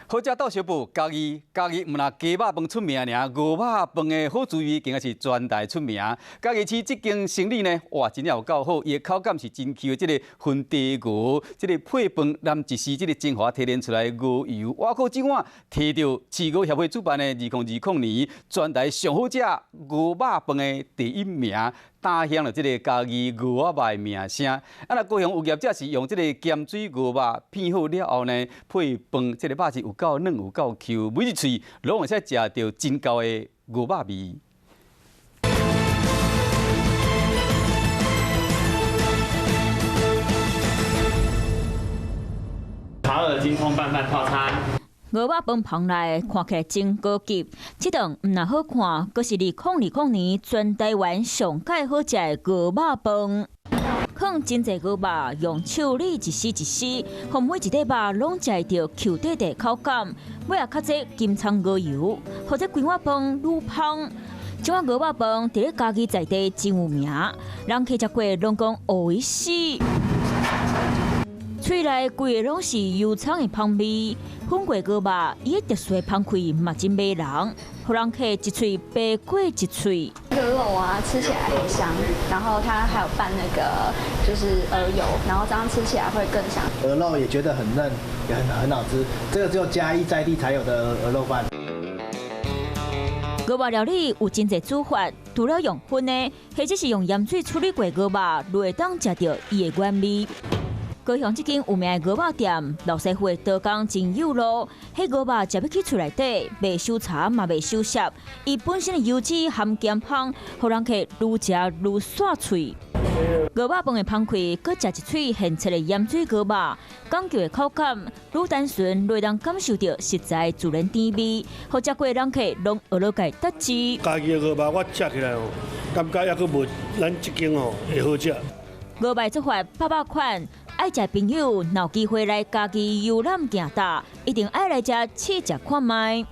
好食鬥相報，嘉義嘉義毋但雞肉飯出名爾，牛肉飯的好滋味，更加是全台出名。嘉義市這間生理呢，哇，真正有夠好，伊的口感是真 Q 的，這个芬地牛，這个配飯南一絲這个精華提煉出來的牛油，哇靠，這碗提著飼牛協會主辦的2020年全台上好食牛肉飯的第一名。打響了這个嘉義牛仔肉的名聲。啊，若高雄有業者是用這个鹹水牛肉片好了後呢，配飯，這个肉是有夠嫩有夠 Q，每一喙攏會使食著真厚的牛肉味。炒鵝精通拌飯套餐。牛肉飯捧來看起來真高級，這頓毋但好看，閣是2020年全台灣上蓋好食的牛肉飯。放真濟牛肉，用手理一絲一絲，予每一塊肉攏食會著 Q 塊塊口感。尾仔較濟金蔥牛油，予這規碗飯愈芳。這碗牛肉飯佇咧嘉義在地真有名，人客食過攏講會死。喙內規个攏是油蔥的芳味，粉過牛肉，伊的特殊香氣嘛真迷人，予人客一喙白過一喙。這個肉啊，吃起來很香，然後它還有拌那個就是鵝油，然後這樣吃起來會更香。鵝肉也覺得很嫩，也很好吃。這個只有嘉義在地才有的鵝肉飯。牛肉料理有真濟煮法，除了用熏的，或者是用鹽水處理過牛肉，就會當食著伊的原味。高雄這間有名的牛肉店，老師傅的刀工真有路，彼牛肉食欲去喙內底，袂受柴嘛袂受澀，伊本身的油脂含鹹芳，予人客愈食愈煞喙。牛肉飯的芳氣，閣食一喙現切的鹽水牛肉，講究的口感，愈單純，愈會當感受著食材自然甜味，予食過的人客攏學落界得知。嘉義的牛肉我食起來哦，感覺猶閣無咱這間哦會好食。牛肉做法百百款，愛食朋友，若有機會來嘉義遊覽行搭，一定愛來遮試食看覓。